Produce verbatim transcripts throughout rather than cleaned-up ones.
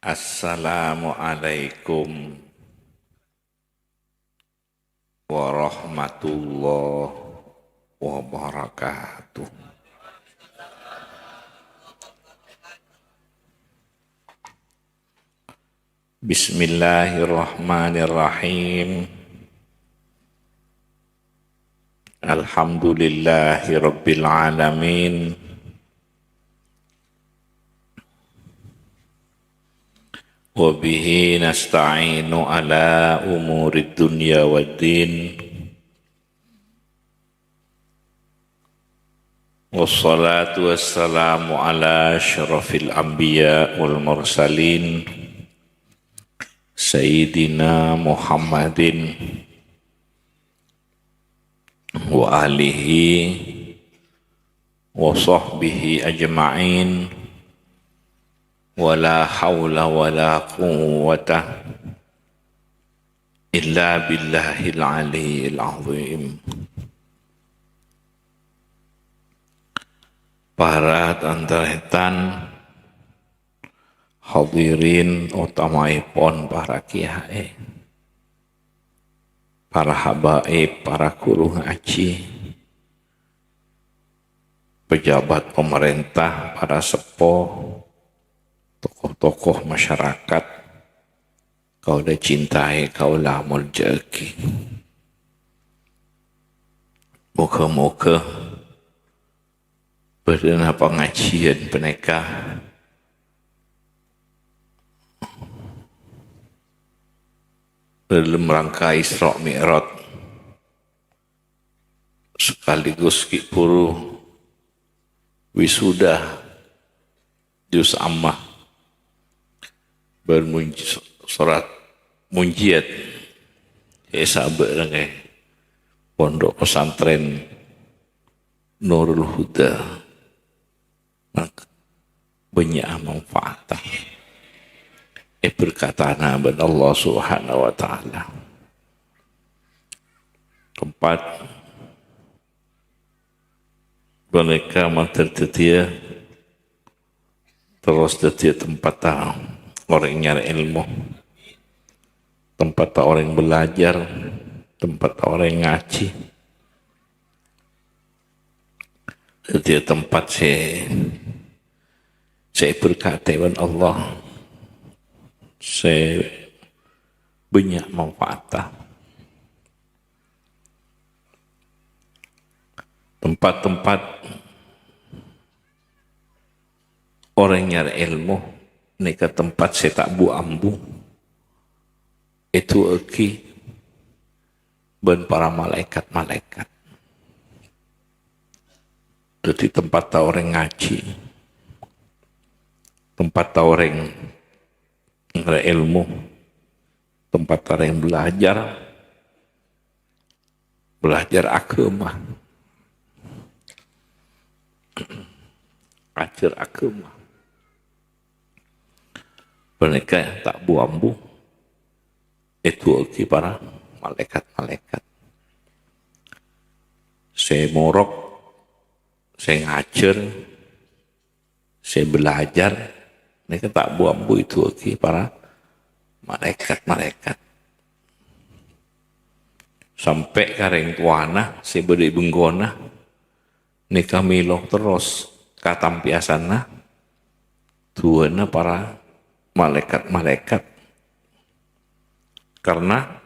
Assalamualaikum warahmatullahi wabarakatuh. Bismillahirrahmanirrahim. Alhamdulillahirabbil alamin. Wa bihi nasta'inu ala umurid dunya waddin. Wassalatu wassalamu ala asyrafil anbiya wal mursalin, Sayyidina Muhammadin wa alihi wa sahbihi ajma'in. Wa la haula wa la quwwata illa billahil aliyyil azim. Para tan-tarètan, hadirin, otamaèpon para kiyaè, para habaib, para ghuru ngajhi, pejabat pemerintah, para seppo, tokoh-tokoh masyarakat, kaulâ cintaè, kaulâ molja'aghi. Moghâ-moghâ bâdâna pangajiyân panèka dâlem rangka Isra Mi'raj, sekaligus ghi' bhuru wisuda juz amma bân munj-, sorat munjiyat è sabâ' rengngè Pondok Pesantren Nurul Huda. Maka bânnya' manfaat èberkatana bân Allah Subhanahu wa Ta'ala. Tempat panèka mandhâr dhâddhiyâ, terros dhâddhiyâ tempatta orèng nyarè èlmo, tempatta orèng belajar, tempatta orèng ngajhi. Dhâddhiyâ tempat sè, sè èberkatè bân Allah, sè bânnya' manfaatta. Tempat-tempat orèng nyarè èlmo nèka tempat sè ta' bu-ambu èdu'aaghi bân para malaèkat-malaèkat. Dhâddhi, tempatta orèng ngajhi, tempatta orèng nyarè èlmo, tempatta orèng belajar, belajar aghâma, ajhâr aghâma. Panèka ta' bu-ambu èdu'aaghi para malaèkat-malaèkat. Sè morok, sè ngajhâr, sè belajar, nèka ta' bu-ambu èdu'aaghi para malaèkat-malaèkat. Sampè' ka rèng towana sè bâdâ è bengkona, nèka mèlo terros katampèyasanna du'âna para malaèkat-malaèkat. Karna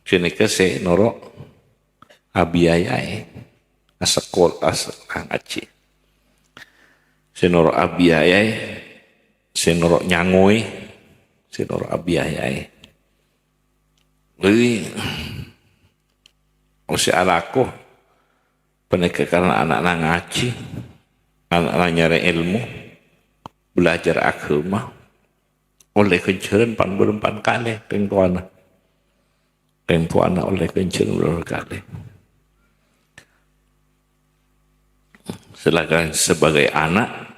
ghânèka sè noro' abiyayaè, asekol-, as-, ngajhi. Sè noro' abiyayaè, sè noro' nyangowè, sè noro' abiyayaè. Dhâddhi, sè alako panèka karna ana'na ngajhi, ana'na nyarè èlmo, belajar aghâma, ollè ghânjhârân pan-bârâmpan kalè rèng towana. Rèng towana ollè ghânjhârân bârâmpan kalè. Selakan sebagai ana',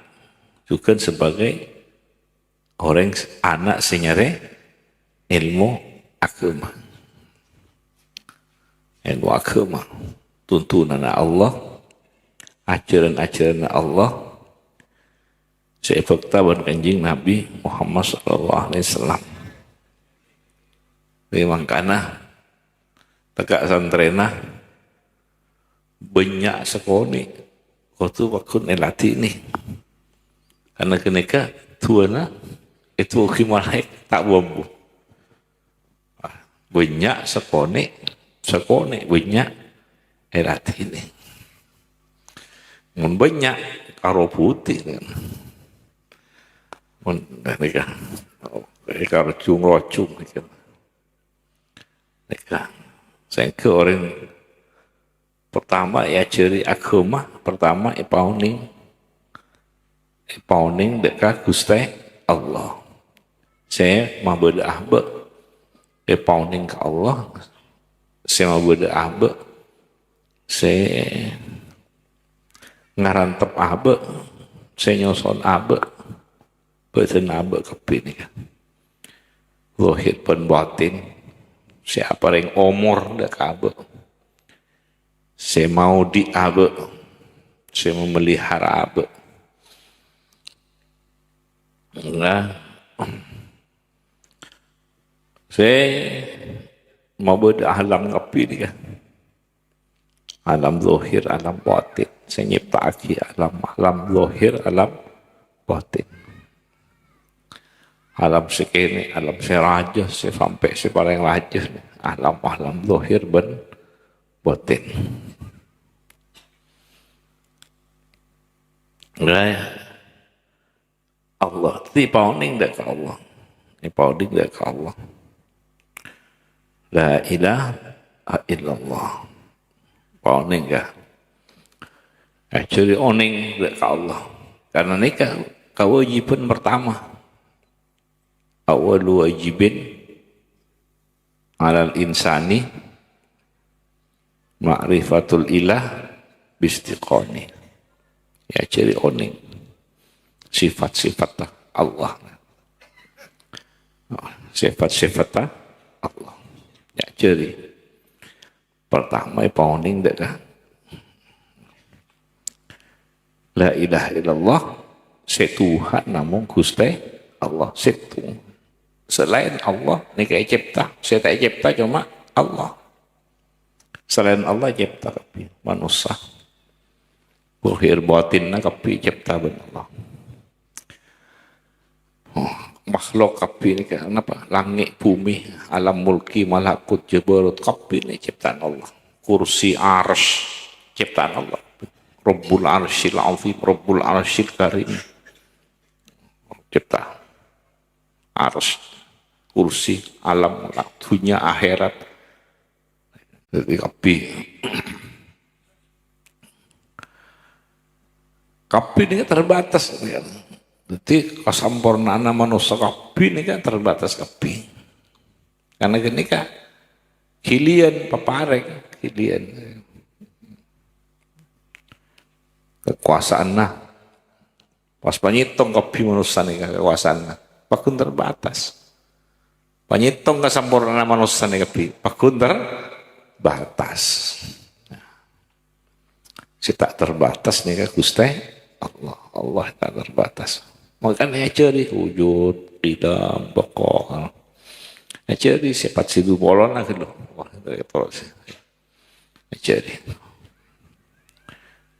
jhughân sebagai orèng s-, ana' sè nyarè èlmo aghâma. Èlmo aghâma, tuntunanna Allah, ajhârân-ajhârânna Allah, sè èbhâkta bân Kanjeng Nabi Muhammad sallallahu alaihi wasallam. Dhâddhi mangkana, tèka santrèna bânnya' sakonè', kodhu pagghun èladhinè. Karna ghânèka du'ana èdu'aaghi malaèkat ta' bu-ambu. Bânnya' sakonè', sakonè' bânnya' èladhinè. Mon bânnya' karo budi, mon nèka, karo jung-rojung nèka. Nèka, sehingga orèng pertama èajhâri aghâma, pertama èpaonèng, èpaonèng dâ' ka Ghustè Allah. Sè mabâdâ abâ', èpaonèng ka Allah. Sè mabâdâ abâ', sè ngarantep abâ', sè nyoson abâ', bâdâna abâ' kabbhi nèka. Zahir bân batin, sè aparèng omor dâ' ka abâ'. Sè maodi' abâ', sè mamelihara abâ'. Nah, sè mabâdâ alam kabbhi nèka. Alam zahir, alam batin. Sè nyèpta'aghi alam, alam zahir, alam batin. Alam sè kènè', alam sè rajâ, sè sampè' sè palèng rajâ. Alam, alam zahir bân batin. Nah, Allah. Èpaonèng dâ' ka Allah. Èpaonèng dâ' ka Allah. La ilaha illallah. Èpaonèng ka. Èajhâri onèng dâ' ka Allah. Karna nèka kawâjibhân pertama. Awwalu wajibin 'alal insani ma'rifatul ilah bistiqoni. Èajhâri onèng sifat-sifat Allah. Sifat-sifat Allah. Èajhâri. Pertama, èpaonèng dâ' ka. La ilaha illallah, sè Tuhan namong Ghustè Allah sèttong. Salaèn Allah nèka ècèpta, sè ta' ècèpta coma Allah. Salaèn Allah ècèpta kabbhi, manossa. Zahir batinna kabbhi ècèpta bân Allah. Oh, makhluk kabbhi nèka napa? Langngè', bhumè, alam mulki, malakut, jabarut, kabbhi nèka ciptaan Allah. Kursi, arsy, ciptaan Allah. Rabbul Arsyil Azim, Rabbul Arsyil Karim. Cipta. Arsy, kursi, alam, dhunnya, akhèrat. Dhâddhi kabbhi. Kabbhi nèka terbatas, ya. Dhâddhi kasampornaanna manossa kabbhi nèka terbatas kabbhi. Karna ghânèka ghiliyân paparèng, ghiliyân. Kakowasaanna Pas panyèttong kabbhi manossa nèka kakowasaanna, paggun terbatas. Panyèttong kasampornaanna manossa nèka kabbhi, paggun terbatas. Sè ta' terbatas nèka Ghustè Allah. Allah ta' terbatas. Makana èajhâri wujud, qidam, baqa. Èajhâri sifat sè dupolona ghâllu. Wah, terus. Èajhâri.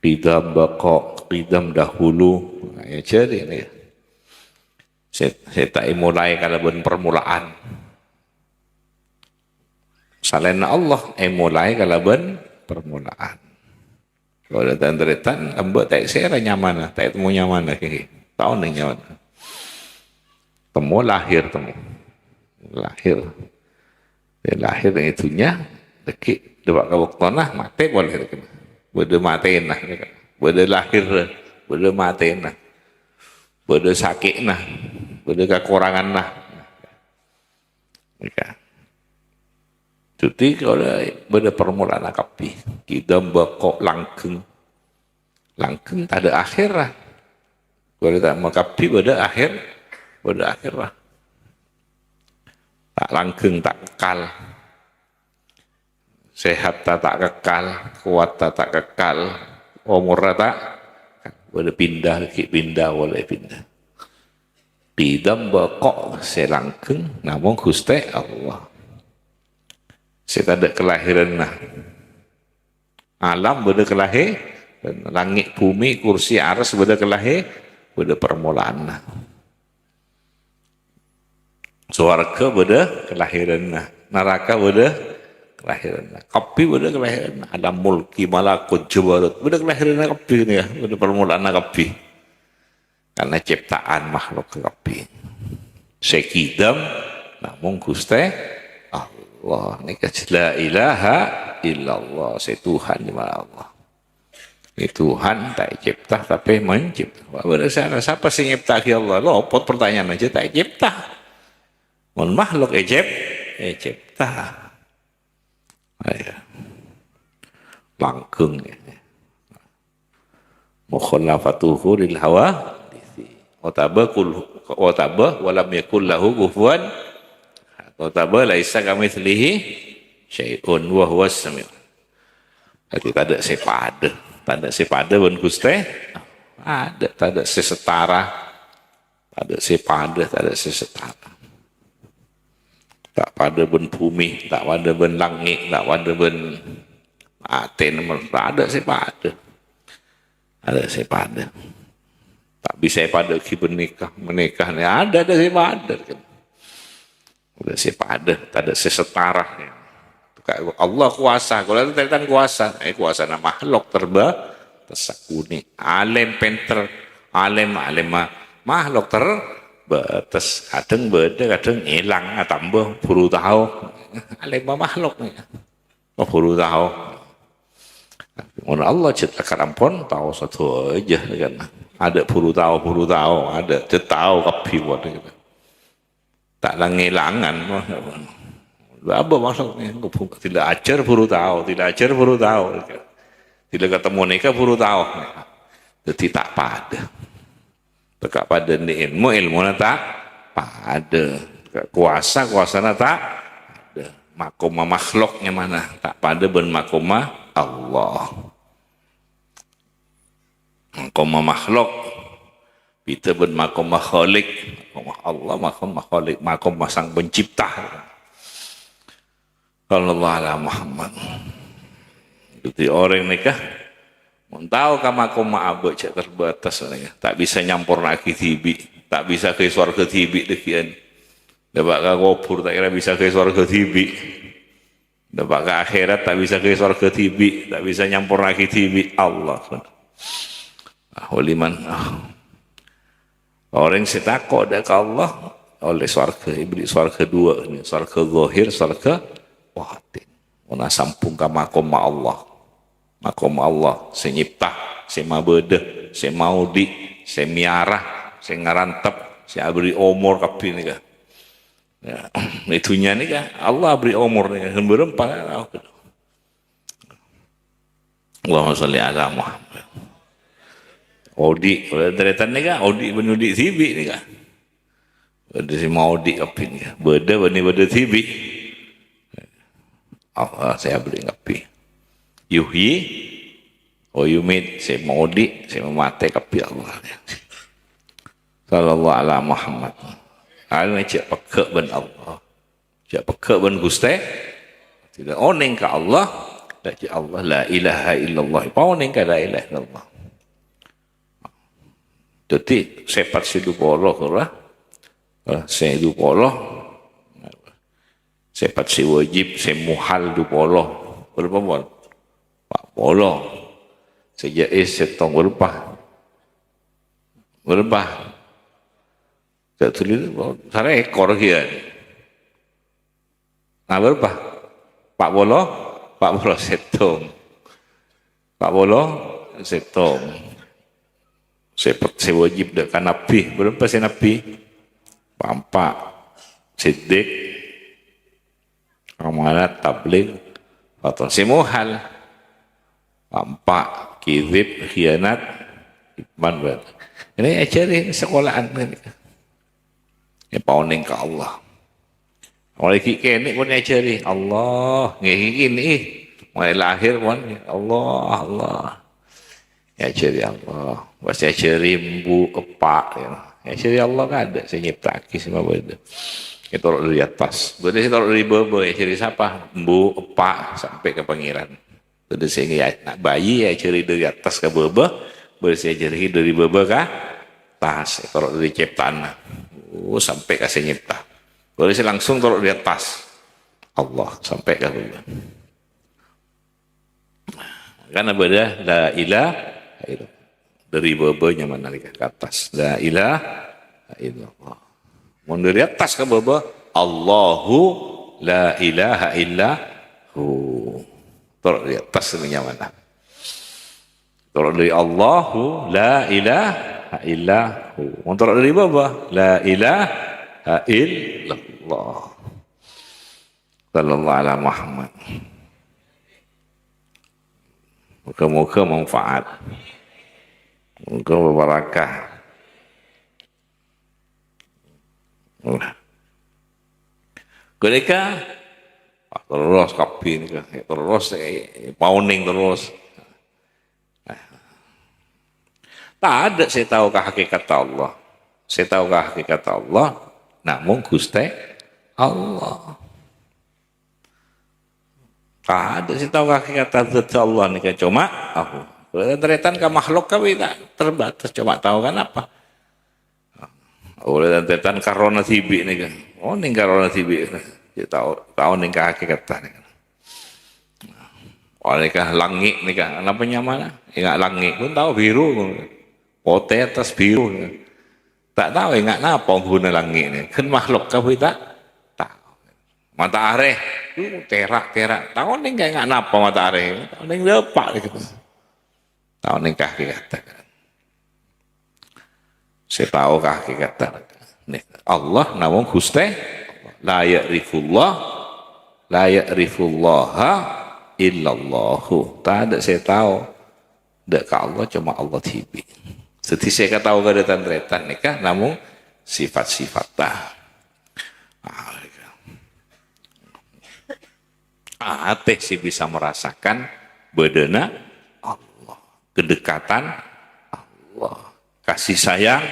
Qidam baqa, qidam dahulu. Nah, èajhâri nèka. Sè, sè ta' èmolaè kalabân permulaan. Salaènna Allah èmolaè kalabân permulaan. Kalau tan-tarètan, emba' ta' èsèra nyamana, ta' ètemmo nyamana, kèngèng. Ta' onèng nyamana. Temmo lahir, temmo. Lahir. Lahir neng dhunnya, dhâggi' dâpa' ka bâktona, matè polè. Bâdâ matèna, bâdâ lahir, bâdâ matèna. Bâdâ sakè'na, bâdâ kakoranganna. Nèka. Dhâddhi kaulâ bâdâ permulaanna kabbhi. Qidam baqa langgeng. Langgeng tadâ' akhèrra. Kaulâ ta' makabbhi bâdâ akhèr, bâdâ akhèrra. Ta' langgeng, ta' kekal. Sehat ta' ta' kekal, kowat ta' ta' kekal, omorra ta' bâdâ pinda, ghi' pinda, polè pinda. Qidam bâko' sè langgeng namong Ghustè Allah. Sè tadâ' kalahiranna. Alam bâdâ kalahè-, langngè', bhumè, kursi, aras bâdâ kalahè-, bâdâ parmolaanna. Sowarghâ bâdâ kalahiranna, naraka bâdâ kalahiranna, kabbhi bâdâ kalahiranna. Alam mulki, malakut, jabarut, bâdâ kalahiranna kabbhi nèka, bâdâ parmolaanna kabbhi. Karna ciptaan makhluk kabbhi. Sè qidam namong Ghustè Allah. Nèka la ilaha illallah, sè Tuhan cuma Allah. Ini Tuhan ta' ècèpta, tapè mencipta. Wah, bârâ sara, sapa sè nyèpta'aghi Allah? Lopot pertanyaan aja, ta' ècèpta. Mon makhluk ècèp-, ècèpta. Ayo. Langgeng. Mukhalafatuhu lil hawaditsi. Otabâ kul, otabâ walam yakul lahu kufuwan. Otabâ laisa kamitslihi syai'un wa huwas sami'un. Dhâddhi tadâ' sè padâ. Tadâ' sè padâ bân Ghustè. Adâ', tadâ' sè setara. Tadâ' sè padâ, tadâ' sè setara. Ta' padâ bân bhumè, ta' padâ bân langngè', ta' padâ bân atèna, tadâ' sè padâ. Tadâ' sè padâ. Ta' bisa èpadâ'aghi bân nèka, nèka nè adâ', adâ' sè padâ. Tadâ' sè padâ, tadâ' sè setara. Allah kobâsa, kaulâ tarètan kobâsa. Eh, kobâsana makhluk terbatas sakonè'. Alim pènter, alim, alim ma-, makhluk terbatas. Kadhâng bâdâ, kadhâng èlang, atamba buru tao. Alim ma-, makhluk nèka. Oh, buru tao. Mon Allah cèt akar ampon, tao sadhâjâ, kan. Adâ' buru tao, buru tao, adâ' cèt tao kabbhi, kan. Ta' lang-èlangan, apa maksudnya? Tidak ajar buru tao, tidak ajar buru tao. Tidak ketemu nèka buru tao. Dhâddhi ta' padâ. Teka padâ nè ilmu, ilmuna ta' padâ. Teka kobâsa, kobâsana ta' padâ. Makomma makhluk nyamana ta' padâ bân makomma Allah. Makomma makhluk bhidhâ bân makomma Khaliq. Makomma Allah, makomma Khaliq, makomma Sang Pencipta. Sallallahu ala Muhammad. Dhâddhi orèng nèka mon tao ka makomma abâ' jhâ' terbatas nèka. Ta' bisa nyamporna'aghi dhibi', ta' bisa ghâbây sowarghâ dhibi' dhâggi'ân. Dâpa' ka kobhur ta' kèra bisa ghâbây sowarghâ dhibi'. Dâpa' ka akhèrat ta' bisa ghâbây sowarghâ dhibi', ta' bisa nyamporna'aghi dhibi'. Allah. Ah, waliman. Ah. Orèng sè tako' dâ' ka Allah, ollè sowarghâ, èberri' sowarghâ duwâ', sowarghâ zahir, sowarghâ batin. Mon asambhung ka makomma Allah. Makomma Allah sè nyèpta, sè mabâdâ, sè maodi', sè mèyara, sè ngarantep, sè aberri' omor kabbhi nèka. Ya, è dhunnya nèka Allah aberri' omor nèka, bârâmpa. Allahumma shalli ala Muhammad. Odi', tarètan nèka, odi' bân odi' dhibi' nèka. Bâdâ sè maodi' kabbhi nèka. Bâdâ bânnè bâdâ dhibi'. Allah sè aberri' kabbhi. Yuhyi wa yumit, sè maodi', sè mamatè kabbhi Allah. Sallallahu ala Muhammad. Ayo jhâ' pegghâ' bân Allah. Jhâ' pegghâ' bân Ghustè. Tidak onèng ka Allah. Dhâddhi Allah, la ilaha illallah. Paonèng ka la ilaha illallah. Dhâddhi, sèpat sè dupolo, ora? Eh, sè dupolo. Sèpat sè wajib, sè muhal dupolo. Bârâmpa pon? Pa' polo. Sè jâiz sèttong bârâmpa? Bârâmpa? Sè dhuli sarekor kèya. Nah, bârâmpa? Pa' polo? Pa' polo sèttong. Pa' polo sèttong. Sè pet-, sè wajib dâ' ka Nabbhi. Bârâmpa sè Nabbhi? Pa'-empa'. Siddiq, amanat, tablig, fathah. Sè muhal. Pa'-empa', kedzib, khianat, kitman, bâ-. Ini ajhâri sakola'an. Èpaonèng ka Allah. Mulai ghi' kènè' pon èajhâri, Allah, ngghi ghi' kènè'. Mulai lahir pon, Allah, Allah. Èajhâri Allah. Pas èajhâri embu', eppa', ya. Èajarè Allah kan adâ' sè nyèpta'aghi sè mabâdâ. Ètoro' dâri attas. Bâdâ sè toro' dâri bâbâ, èajarè sapa? Embu', eppa', sampè' ka Pangèran. Bâdâ sè na-, bâi èajarè dâri attas ka bâbâ, bâdâ sè èajarè dâri bâbâ ka attas. Ètoro' dâri cèpta'anna. Oh, sampè' ka sè nyèpta. Bâdâ sè langsung toro' dâri attas. Allah, sampè' ka bâbâ. Kan bâdâ la ilaha illallah. Dâri bâbâ nyamana nèka ka attas. La ilaha illallah. Mon dâri attas ka bâbâ, Allahu la ilaha illahu. Toro' dâri attas nyamana. Toro' dâri Allahu la ilaha illahu. Mon toro' dâri bâbâ, la ilaha illallah. Sallallahu ala Muhammad. Moga-moga manfaat. Moga berbarakah. Ghânèka, wah, terros kabbhi nèka, terros, eh, paonèng terros. Tadâ' sè tao ka hakèkatta Allah. Sè tao ka hakèkatta Allah, namong Ghustè Allah. Tadâ' sè tao ka hakèkatta zat Allah nèka, coma Allah. Tarètan ka makhluk kabbhi ta' terbatas, coma tao kan apa? Oleh tarètan karona dhibi' nèka. Oh, nèng karona dhibi'. Sè tao, tao nèng ka hakèkatta nèka. Oleh ka langngè' nèka, napa nyamana? Enga' langngè', pon tao biru. Potè attas biru. Ta' tao enga' napa ongguna langngè' nèka. Kan makhluk kabbhi ta' tao. Mata'arè, uh, tèra'-tèra'. Tao nèng enga' napa mata'arè. Tao nèng dâpa' nèka. Tao nèng ka hakèkatta. Sè tao ka hakèkatta. Nè, Allah namong Ghustè. La ya'rifullah, la ya'rifullaha illallahu. Tadâ' sè tao dâ' ka Allah, coma Allah dhibi'. Dhâddhi sè èkatao ka dâ' tan-tarètan nèka namong sifat-sifatta. Ah, atè sè bisa merasakan bâdâna Allah, kedekatan Allah, kasih sayang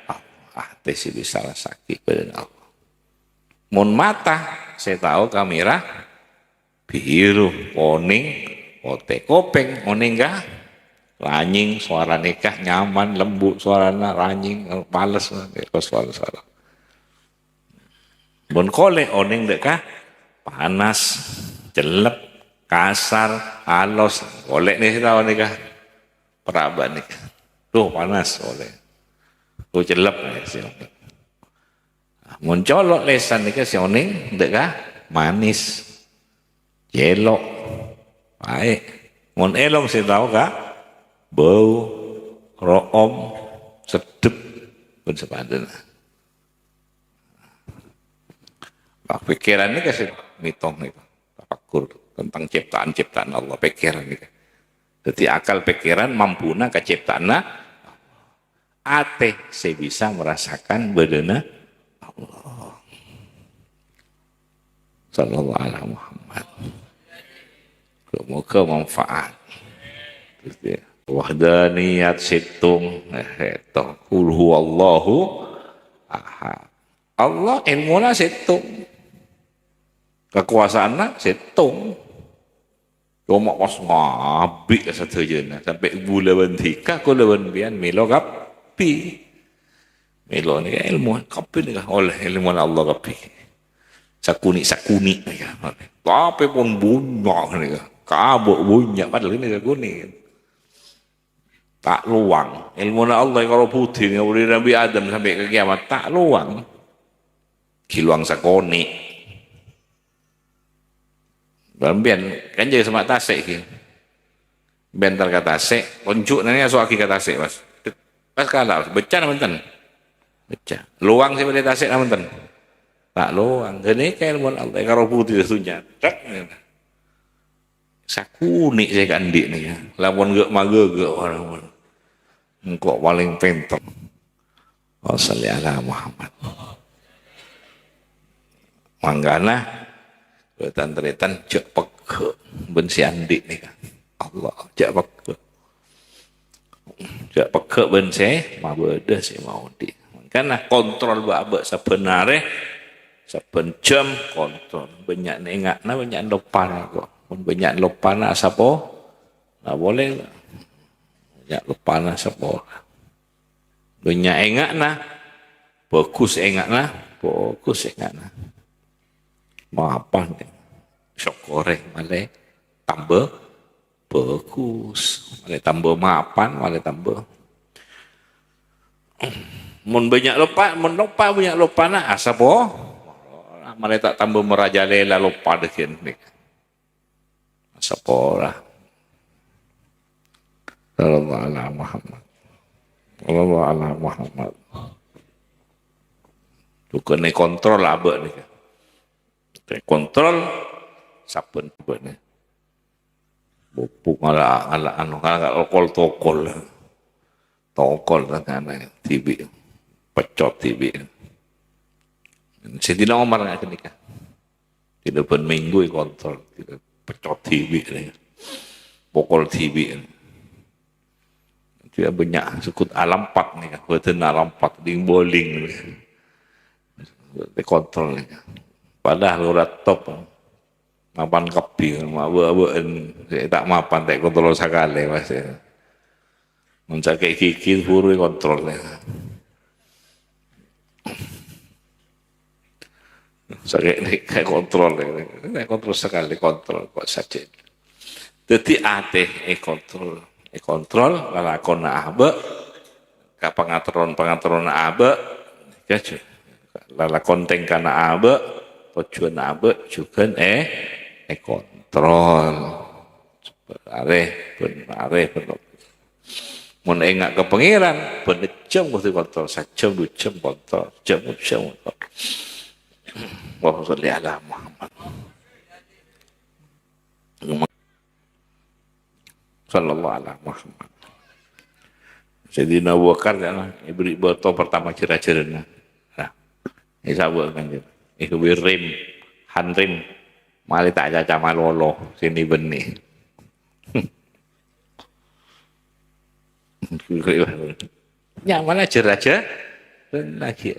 Allah. Atè sè bisa rassaghi bâdâna Allah. Mon mata sè tao ka mèra, biru, konèng, potè, kopèng, onèng ka ranyèng, sowarana ka nyaman, lembut sowarana, ranyèng, pales, pales sowarana. Mon kolè' onèng dâ' ka panas, cellep, kasar, alos. Kolè' nè sè tao nèka. Paraban nèka. Duh, panas kolè'. Duh, cellep nè sè onèng. Mon colo' lèsan nèka sè onèng dâ' ka manis. Cèlo'. Baik. Mon èlong sè tao ka bâu, ro'om, seddhep, bân sapadâna. Nah, pikiran nèka sè mètong nèka, tafakkur tentang ciptaan-ciptaan Allah, pikiran nèka. Jadi akal pikiran mampuna ka ciptaanna atè sè bisa merasakan bâdâna Allah. Sallallahu ala Muhammad. Moga manfaat. Terus dia, wahdaniyat sèttong, eh, sèttong. Qul huwallahu ahad. Allah èlmona sèttong. Kakowasaanna sèttong. Coma pas ngabi' ka sadhâjâna. Sampè' bulâ bân dhika, kaulâ bân sampèyan mèlo kabbhi. Mèlo nèka èlmo kabbhi nèka oleh èlmona Allah kabbhi. Sakonè'-sakonè' nèka. Tapè pon bânnya' nèka. Kabâ' bânnya' padahal nèka sakonè'. Ta' lowang. Èlmona Allah karo budi nèka, dâri Nabi Adam sampè' ka kiamat. Ta' lowang. Ghi' lowang sakonè'. Sampèyan kan jârèya sè ma' tasè' ghi. Bhender ka tasè', onjhu'na nèka so'aghi ka tasè', Mas. Pas kala, bâcca napa enten? Bâcca. Lowang sè bâdâ è tasè' napa enten? Ta' lowang. Ghânèka èlmona Allah karo budi dhunnya. Tek. Sakonè' sè èkaandi' nèka. Lapon ghâ' maghâghâ' orang. Engko' palèng pènter. Allahumma shalli ala Muhammad. Mangkana, tan-tarètan jhâ' pegghâ' bân sè andi' nèka. Allah, jhâ' pegghâ'. Jhâ' pegghâ' bân sè mabâdâ sè maodi'. Kan, nah, kontrol bâ'-abâ' sabbhân arè, sabbhân jam kontrol. Bânnya' nènga'na, bânnya' loppana kok. Mon bânnya' loppana, asapo? Nah, boleh. Bânnya' loppana, asapo? Bânnya' ènga'na, bhâghus ènga'na, bhâghus ènga'na. Mapan, sokkorè malè tamba bhâghus. Malè tamba mapan, malè tamba. Mon bânnya' loppa, mon loppa bânnya' loppana, asapo? Malè ta' tamba marajalèla loppa dhâggi' nèka. Asapola. Sallallahu ala Muhammad. Sallallahu ala Muhammad. Bukan kontrol abâ' nèka. Kontrol sabbhân abâ' nèka. Boppo ngala', ngala', anu, ngala' tokol-tokol. Tokol tangana dhibi'. Peccot dhibi'. Sayyidina Umar nga' ghânèka. Tidak ben minggu èkontrol. Tidak peccot dhibi'. Pokol dhibi'. Dia bânnya' sukut alampat nèka. Bâdân alampat, ding-boling. Èkontrol nèka. Padahal ora top. Mapan kabbhi, ma-, bâ-, bâ'en, sè ta' mapan ta' èkontrol sakalè, Mas. Mon sakè' ghighi, buru èkontrol, ya. Sakè' nèka èkontrol, ya. Èkontrol sakalè, kontrol, kok sajân. Dhâddhi, atè èkontrol, èkontrol, lalakonna abâ', ka pangaterron-pangaterronna abâ', ya, ju-, lalakon tèngkana abâ', tojjhuwânna abâ', jhughân è-, èkontrol. Arè, bân arè, bân. Mon enga' ka Pangèran, bân jam kodhu èkontrol, sajam, dhu jam kontrol, jam, dhu jam kontrol. Allahumma sholli ala Muhammad. Sallallahu ala Muhammad. Sayyidina Abu Bakar, ya, èbherri' bâto pertama jhâr-ajhârânna. Nah, èsabâ' kan, èghâbây rèm, hand rèm. Malè ta' caca malolo, sè nè-bânnè. Nyamana jhâr-ajhâr, lagi.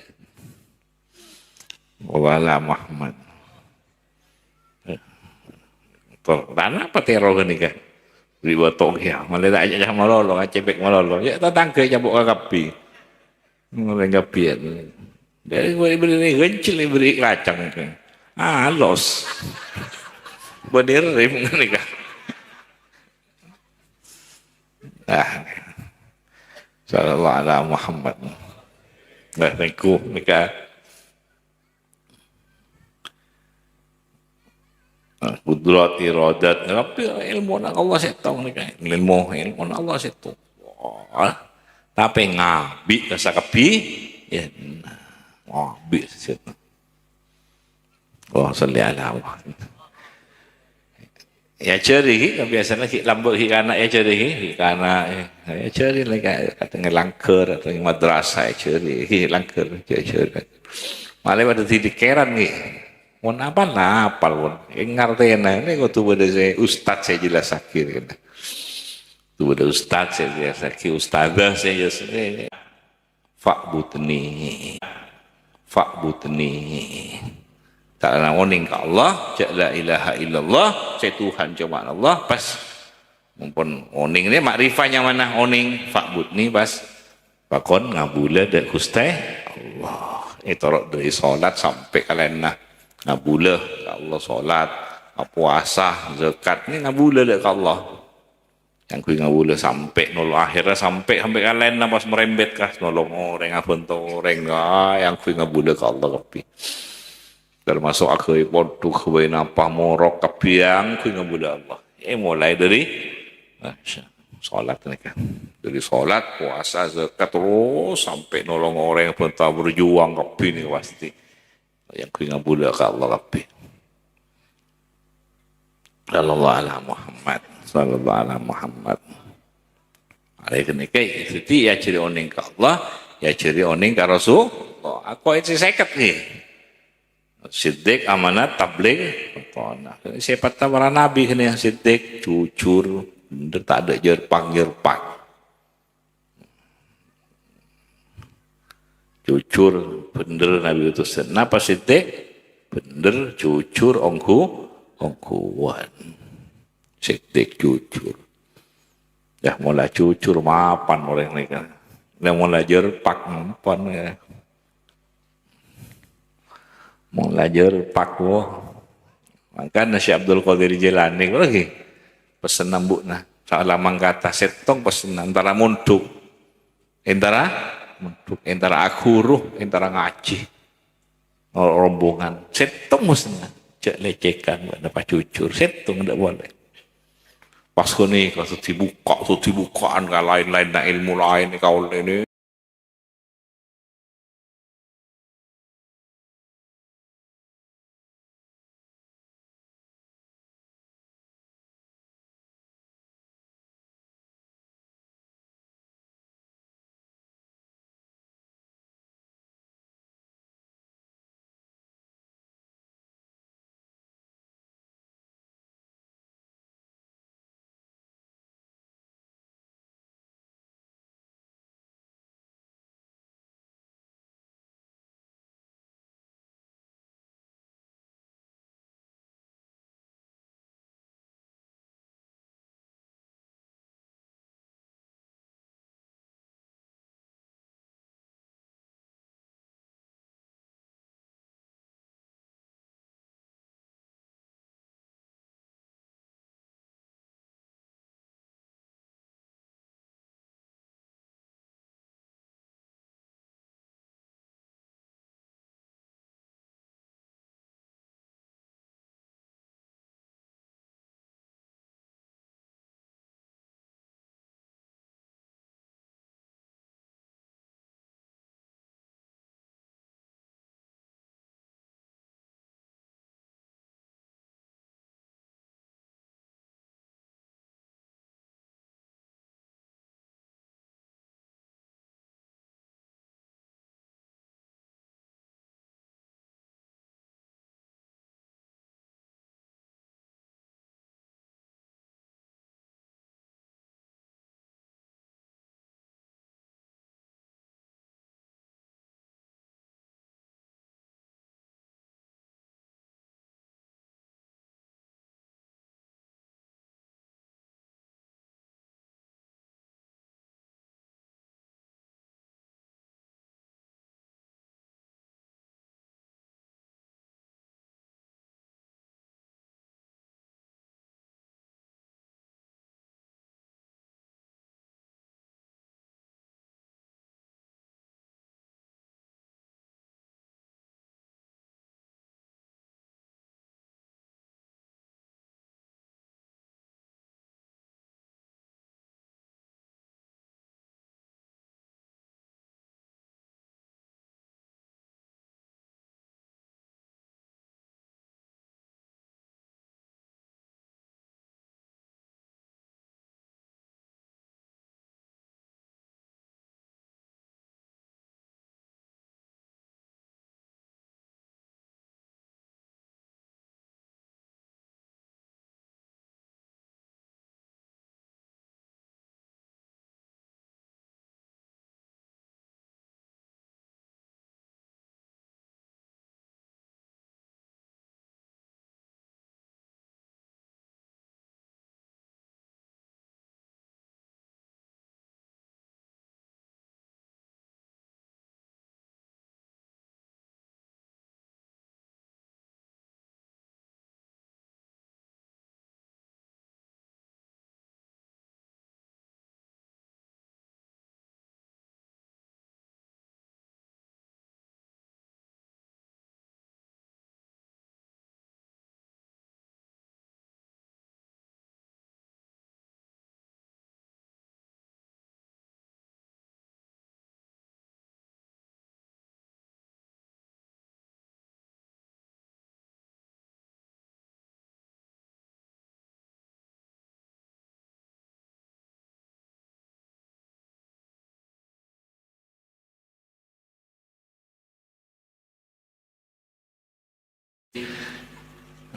Wala Muhammad. Tor, tana apa tero ghânèka? Ri bâto kèya, malè ta' ajhâk malolo, ngacèpèk malolo. Ya, tatangghâ cabok ka kabbhi. Ngorèng kabbhi, ya. Dâri ghânèka bânnè ghancel, bânnè lacang. Alos. Bânnè rèm ghânèka. Ah. Sallallahu ala Muhammad. Nah, nèko, nèka. Nah, kudrat, iradat, tapi èlmona Allah sèttong nèka. Èlmo, èlmona Allah sèttong. Wah, tapè ngabi' ka sakabbhi. Ya, nah, ngabi' sèttong. Allahumma sholli ala Muhammad. Èajhâri, ghi, kan biyasana ghi' lambâ' ghi' kana' èajhâri, ghi, ghi' kana', eh. Èajhâri la, ka-, kadhâng langghâr, atau madrasah èajhâri, ghi', langghâr, èajhâri. Malè padâ dhâddhi kèran, ghi. Mon apal, apal, pon. Èngartèna, nè kodhu bâdâ sè ustad sè jelassaghi, ghi. Kodhu bâdâ ustad sè jelassaghi, ustadzah sè jelas-, nè, nè. Fa'budni. Fa'budni. Karana onèng ka Allah, jâ' la ilaha illallah, sè Tuhan coma Allah, pas. Mon pon onèng nè ma'rifah nyamana onèng, fa'budni pas. Pakon ngabulâ dâ' Ghustè Allah. Ètoro' dâri solat sampè' ka laènna. Ngabulâ ka Allah solat, apowasa, zakat, nè ngabulâ dâ' ka Allah. Èyangghuy ngabulâ sampè' nolong, akhèrra sampè', sampè' ka laènna pas marembet ka nolong orèng, abhânto orèng. Ah, èyangghuy ngabulâ ka Allah kabbhi. Tamaso' aghâbây pondhuk, aghâbây napa, morok kabbhi èyangghuy ngabulâ Allah. Eh, mulai dâri, nah, solat nèka. Dâri solat, powasa, zakat, terros sampè' nolong orèng, abhânto berjuang kabbhi nèka pastè. Èyangghuy ngabulâ ka Allah kabbhi. Sallallahu ala Muhammad. Sallallahu ala Muhammad. Arè ghânèka, dhâddhi èajhâri onèng ka Allah, èajhâri onèng ka Rasulullah. Ako'è sè sèket, ghi. Siddiq, amanat, tabligh, nah. Sèpatta para nabi ghânèka, siddiq, jujur, bhender, ta' adâ' jhâr-, pang-jhârpang. Jujur, bhendher Nabi utusan. Napa sèdhik? Bhendher, jujur, ongghu-, ongghuwân. Sèdhik, jujur. Yâ, mola jujur, mapan orèng nèka. Yâ, mola jârpak, mapan, yâ. Mola jârpak, wo. Mangkana Syekh Abdul Qadir Jailani lagi pesen ambu'na. Saella mangkata sèttong pesen antara mondhuk. Entara mondhuk, entara aghuru, entara ngajhi. Rombongan. Sèttong mestèna. Jhâ' lècèkan, bâ'na pajujur. Sèttong ndak boleh. Pas ghânèka, sè dibuka, sè dibuka'an ka laèn-laènna ilmu laèn ka ollèna.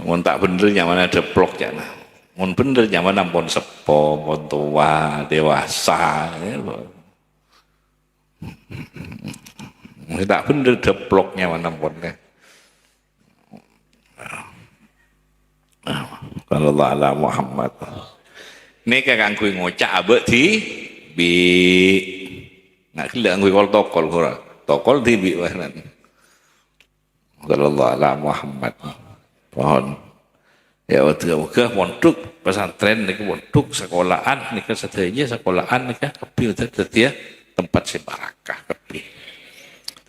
Mon ta' bhendher nyamana deplok, ca'na. Mon bhendher nyamana ampon seppo, ampon towa, dewasa, ya, lho. Sè ta' bhendher deplok nyamana pon, kan. Sallallahu ala Muhammad. Nèka kaangghuy ngoca' abâ' dhibi'. Nga' ghellâ' kaangghuy kol-tokol, ora. Tokol dhibi' wèh nan. Sallallahu ala Muhammad. Pon. Ya, moga-moga pondhuk pesantren nèka, pondhuk sekolahan nèka, sadhâjâ sekolahan nèka kabbhi dhâddhiyâ tempat sè barakah kabbhi.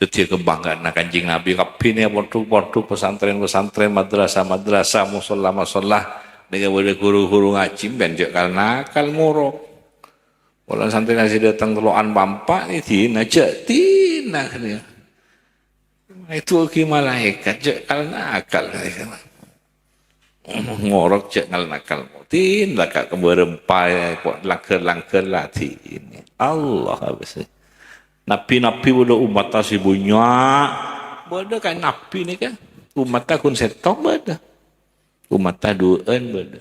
Dhâddhiyâ kabhângghâ'ânna Kanjeng Nabi kabbhi nèka, pondhuk-pondhuk, pesantren-pesantren, madrasah-madrasah, mosolla-mosolla nèka bâdâ ghuru-ghuru ngajhi, sampèyan jhâ' kal-nakal ngorok. Polana santrèna sè dâteng tello'an pa empa' nèka dinah, jhâ' dinah nèka. Èdu'âaghi malaèkat, jhâ' kal-nakal. Ngorok jhâ' kal-nakal. Dinah ka kembârâ empa', kok langghâr-langghâr la dinah. Allah, apa sih? Nabbhi-nabbhi bâdâ ommatta sè bânnya'. Bâdâ kan nabbhi nèka. Ommatta ghun sèttong bâdâ. Ommatta duwâ'ân bâdâ.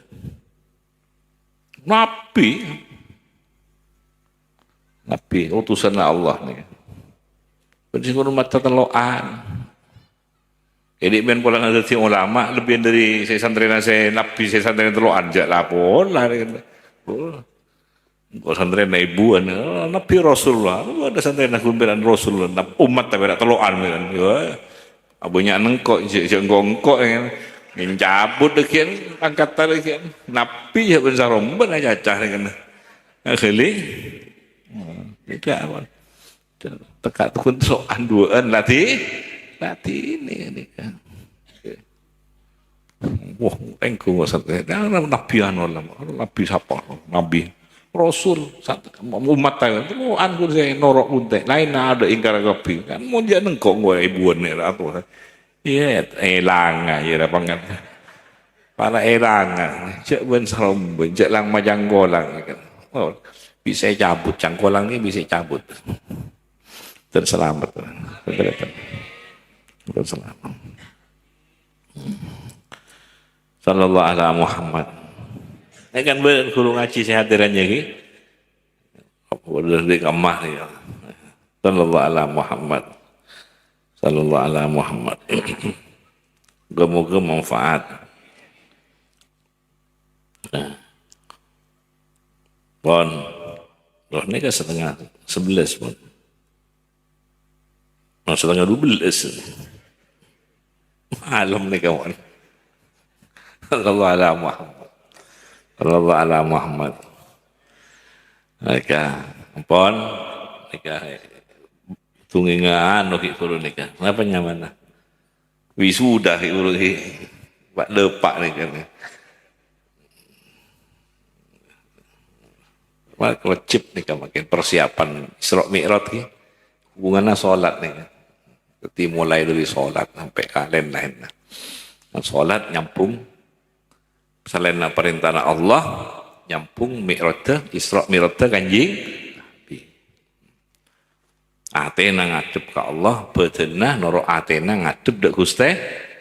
Nabbhi. Nabbhi, utusanna Allah nèka. Bâdâ sè ghun ommatta tello'an. Iyâ, mèn polana dhâddhi ulama, lebbiyan dhâri sè santrèna sè nabbhi, sè santrèna tello'an, jhâ' la pola. Oh. Engko' santrèna èbuwân, oh, nabbhi Rasulullah. Oh, bâdâ santrèna ghun pèran Rasulullah. Nab-, ommatta pèra' tello'an, pèran. Yâ. Abânnya' nèngko', jhâ', jhâ' engko'-engko', ya. Ngèn cabut dhâggi'ân, angkat dhâggi'ân. Nabbhi jhâ' bân-sarombân acaca, ya, kan. Akhèli. Hmm, tidak, apa. Teka' ghun tello'an duwâ'ân, la di-, la dinah nèka. Wah, engko' ngoca' satèya. Nah, nabbhi anu lah, nabbhi sapa? Nabbhi, rasul, sat-, ommatta, tello'an ghun sè noro' bunte'. Laènna adâ' èngkar kabbhi. Kan mon jhâ' nèngko' engko' èbuwân nèra to. Iyâ, èlang, iyâ, ra pangan. Para èlang, jhâ' bân-sarombân, jhâ' lang-majâng kolang, kan. Oh, bisa cabut, cangkolang nèka bisa cabut. Terus selamat. Terus selamat. Sallallahu ala Muhammad. Ini kan bener guru ngaji sè hadirannya, ghi. Apa bener di kamar, ya. Sallallahu ala Muhammad. Sallallahu ala Muhammad. Moga-moga manfaat. Nah. Pon. Loh, ini kan setengah sebelas, pon. Nah, setengah dua belas. Malem nèka, mon. Sallallahu ala Muhammad. Sallallahu ala Muhammad. Nèka, ampon. Nèka, tungèngan, oke, guru nèka. Napa nyamana? Wisuda, ghi, guru, ghi. Pak Depak nèka. Wah, wajib nèka mangkèn persiapan Isra Mi'raj, ghi. Hubunganna sholat nèka. Dhâddhi, mulai dhâri sholat sampè' ka laèn-laènna. Nah, sholat nyambhung salaènna parèntana Allah, nyambhung Mi'rajda, Isra Mi'rajda Kanjeng Nabi. Atèna ngadhep ka Allah, bhâdhânna noro' atèna ngadhep dâ' Ghustè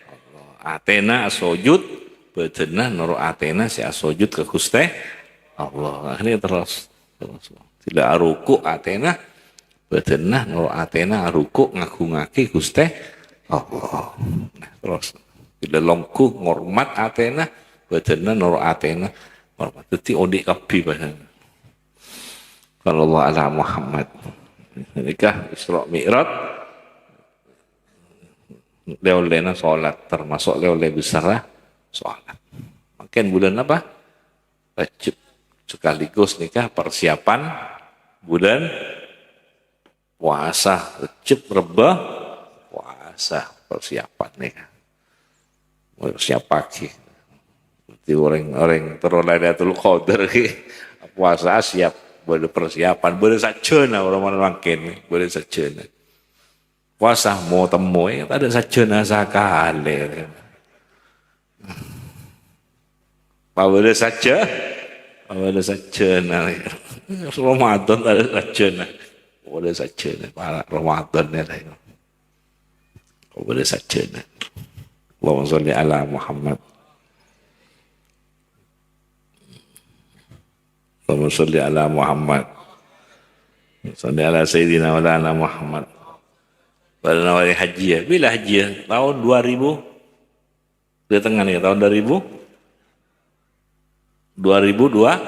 Allah. Atèna asojud, bhâdhânna noro' atèna sè asojud ka Ghustè Allah. Akhirnya terus, terus. Sila aruku' atèna, bhâdhânna noro' atèna aruku' ngagungngaghi Ghustè Allah. Nah, terus. Sila longghu ngormat atèna, bhâdhânna noro' atèna ngormat. Dhâddhi, odi' kabbhi bhâdhânna. Sallallahu ala Muhammad. Nèka Isra Mi'raj. Lè-ollèna sholat, termasuk lè-ollè besarra sholat. Mangkèn bulân apa? Rajab. Sekaligus nèka persiapan bulân puasa. Rajab, Rebbâ, Puasa. Persiapan nèka. Persiapaghi. Berarti orèng, orèng terro Lailatul Qadar ghi, puasa siap, bâdâ persiapan, bâdâ sajjhâna, orèng mangkèn, bâdâ sajjhâna. Puasa mau temmo, eh, tadâ' sajjhâna sakalè. Pabâdâ sajjhâ-, pabâdâ sajjhâna. Ramadan tadâ' sajjhâna. Pabâdâ sajjhâna. Para Ramadan ya, lah. Pabâdâ sajjhâna. Allahumma sholli ala Muhammad. Allahumma sholli ala Muhammad. Sholli ala Sayyidina Maulana Muhammad. Pada nawari hajjiyâ. Bilâ hajjiyâ? Taon dua ribu. Dâtengnga nèka, taon dua ribu. Dua ribu dua.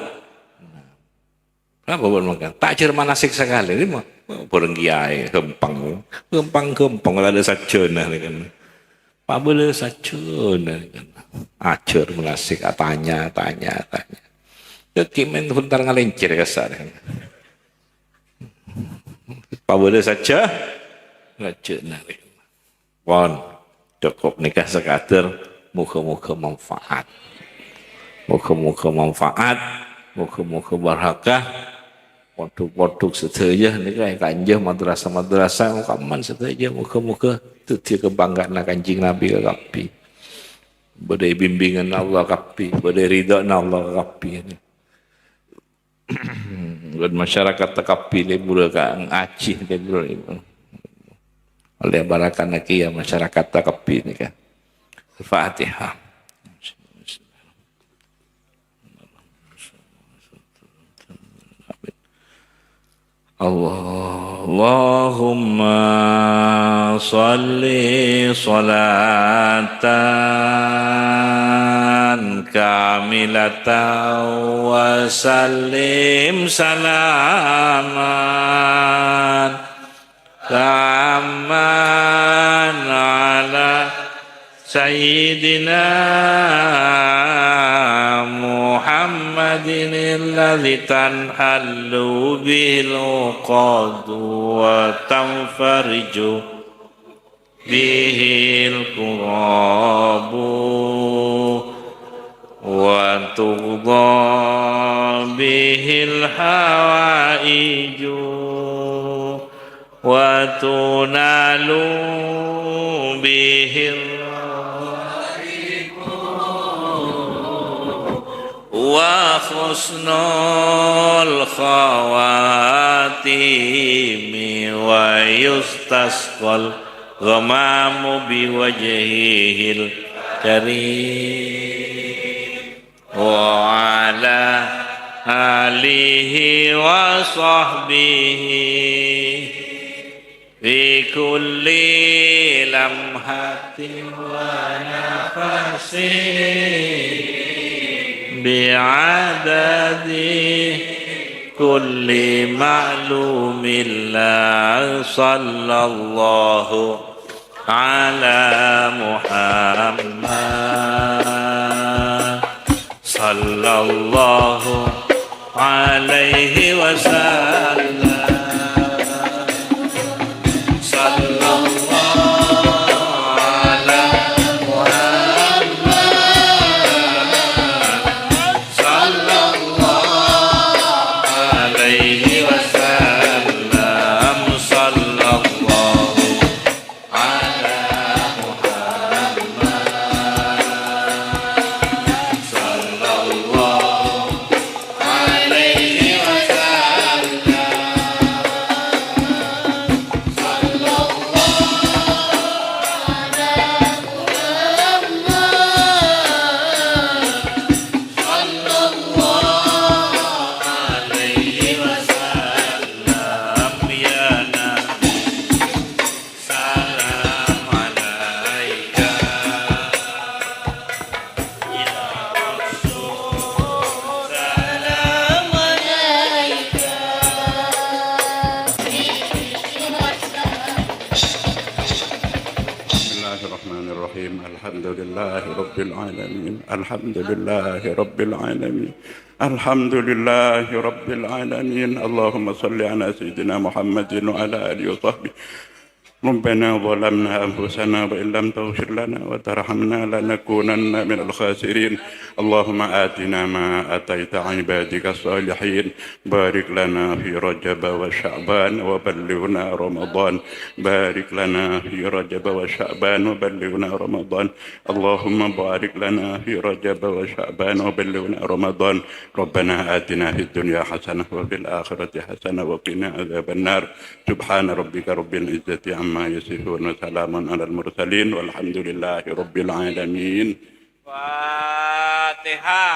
Apa buat makan? Tak ajhâr manasik sakalè. Ini mah, oh, bareng kiai, ghâmpang. Ghâmpang-ghâmpang, la adâ' sajjhâna nèka. Pabâlâ sajjhâna nèka. Ajhâr manasik, atanya, tanya, tanya. Yâ, ki men bentar ngalèncèr kasar. Pabâlâ sajjhâ, sajjhâna nèka. Pon, cokop nèka sakadâr, moghâ-moghâ manfaat. Moghâ-moghâ manfaat, moghâ-moghâ barakah. Pondhuk-pondhuk sadhâjâ nèka èkanjâ, madrasah-madrasah, kamman sadhâjâ, moghâ-moghâ dhâddhiyâ kabhângaanna Kanjeng Nabi ka kabbhi. Bâdâ è bimbinganna Allah kabbhi, bâdâ è ridhâna Allah kabbhi. Bân masyarakat kabbhi lebur ka ngajhi lebur. Oleh barakana kèya masyarakat kabbhi nèka. Al-Fatihah. Allahumma shalli shalatan kamilatan wa sallim salaman tamman ala Sayyidina Muhammadin alladzi tanhallu bihil uqadu wa tanfariju bihil kurabu wa tuqda bihil hawaiju. وتنال به الرغائب وحسن الخواتيم ويستسقى الغمام بوجهه الكريم. وعلى آله وصحبه في كل لمحة ونفس بعدد كل معلوم لك. صلى الله على محمد. صلى الله عليه وسلم. صلى الله على محمد. صلى الله عليه وسلم. صلى الله على محمد. صلى الله عليه وسلم. صلى الله على محمد. صلى الله عليه وسلم. يا نبي سلام عليك. يا رسول سلام عليك. بسم الله الرحمن الرحيم. الحمد لله رب العالمين. الحمد لله رب العالمين. الحمد لله رب العالمين. اللهم صل على سيدنا محمد وعلى آله وصحبه. ربنا ظلمنا أنفسنا وإن لم تغفر لنا وترحمنا لنكونن من الخاسرين. اللهم آتنا ما آتيت عبادك الصالحين. بارك لنا في رجب وشعبان وبلغنا رمضان. بارك لنا في رجب وشعبان وبلغنا رمضان. اللهم بارك لنا في رجب وشعبان وبلغنا رمضان. ربنا آتنا في الدنيا حسنة وفي الآخرة حسنة وقنا عذاب النار. سبحان ربك رب العزة عما يصفون وسلام على المرسلين والحمد لله رب العالمين. الفاتحة.